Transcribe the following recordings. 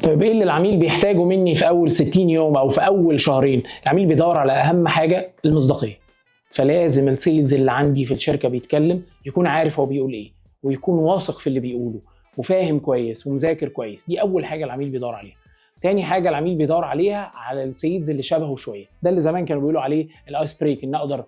طيب ايه اللي العميل بيحتاجه مني في اول 60 يوم او في اول شهرين؟ العميل بيدور على اهم حاجه، المصداقيه. فلازم ال sales اللي عندي في الشركة بيتكلم يكون عارف هو بيقول ايه، ويكون واثق في اللي بيقوله، وفاهم كويس، ومذاكر كويس. دي اول حاجة العميل بيدور عليها. تاني حاجة العميل بيدور عليها على ال sales اللي شبهه شويه، ده اللي زمان كانوا بيقولوا عليه ال ice break، ان اقدر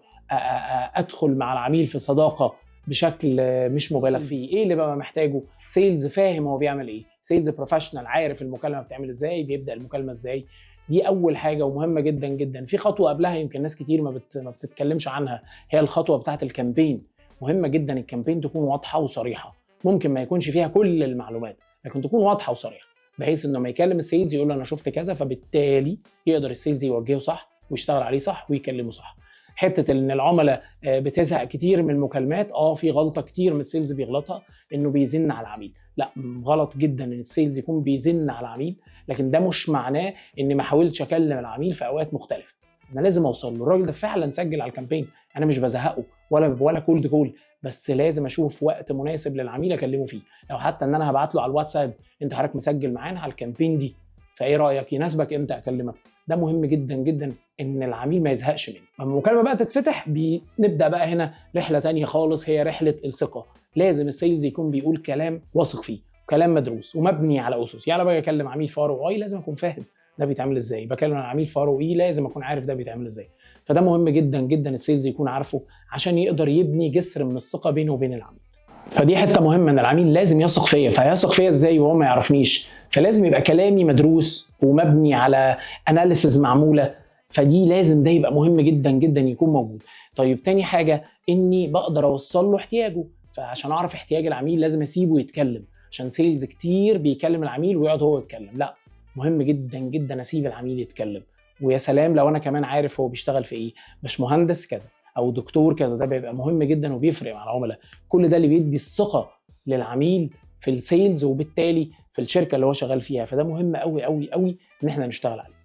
ادخل مع العميل في صداقه بشكل مش مبالغ فيه. ايه اللي بقى محتاجه؟ sales فاهم هو بيعمل ايه، sales professional، عارف المكالمة بتعمل ازاي، بيبدا المكالمة ازاي. دي اول حاجة ومهمة جدا جدا. في خطوة قبلها يمكن ناس كتير ما بتتكلمش عنها، هي الخطوة بتاعه ال campaign. مهمة جدا ال campaign تكون واضحة وصريحه، ممكن ما يكونش فيها كل المعلومات لكن تكون واضحة وصريحه، بحيث انه لما يكلم ال sales يقول له انا شفت كذا، فبالتالي يقدر ال sales يوجهه صح ويشتغل عليه صح ويكلمه صح. حتة ان العملاء بتزهق كتير من المكالمات، في غلطه كتير من ال sales بيغلطها، انه بيزن على العميل. لا، غلط جدا ان ال sales يكون بيزن على العميل، لكن ده مش معناه اني ما حاولتش اكلم العميل في اوقات مختلفه. انا لازم اوصل له، الراجل ده فعلا سجل على ال campaign، انا مش بزهقه ولا cold call، بس لازم اشوف وقت مناسب للعميل اكلمه فيه. لو حتى ان انا هبعت له على الواتساب: انت حضرتك مسجل معانا على ال campaign دي، فايه رايك؟ يناسبك امتى اكلمك؟ ده مهم جدا جدا ان العميل ما يزهقش منه. لما المكالمة بقى تتفتح بنبدا بقى هنا رحله تانية خالص، هي رحله الثقه. لازم ال sales يكون بيقول كلام واثق فيه، كلام مدروس ومبني على اسس. يعني باجي اكلم عميل في ROI لازم اكون فاهم ده بيتعمل ازاي، بكلم عميل في ROE لازم اكون عارف ده بيتعمل ازاي. فده مهم جدا جدا ال sales يكون عارفه عشان يقدر يبني جسر من الثقة بينه وبين العميل. فدي حتة مهمه، ان العميل لازم يثق فيا. فهيثق فيا ازاي وهو ما يعرفنيش؟ فلازم يبقى كلامي مدروس ومبني على analysis معموله. فدي لازم ده يبقى مهم جدا جدا يكون موجود. طيب، تاني حاجة اني بقدر اوصل له احتياجه. فعشان اعرف احتياج العميل لازم اسيبه يتكلم، عشان sales كتير بيكلم العميل ويقعد هو يتكلم. لا، مهم جدا جدا اسيب العميل يتكلم، ويا سلام لو انا كمان عارف هو بيشتغل في ايه، باشمهندس كذا او دكتور كذا، ده بيبقى مهم جدا وبيفرق مع العملاء. كل ده اللي بيدي الثقة للعميل في ال sales وبالتالي في الشركة اللي هو شغال فيها. فده مهم قوي قوي قوي ان احنا نشتغل عليه.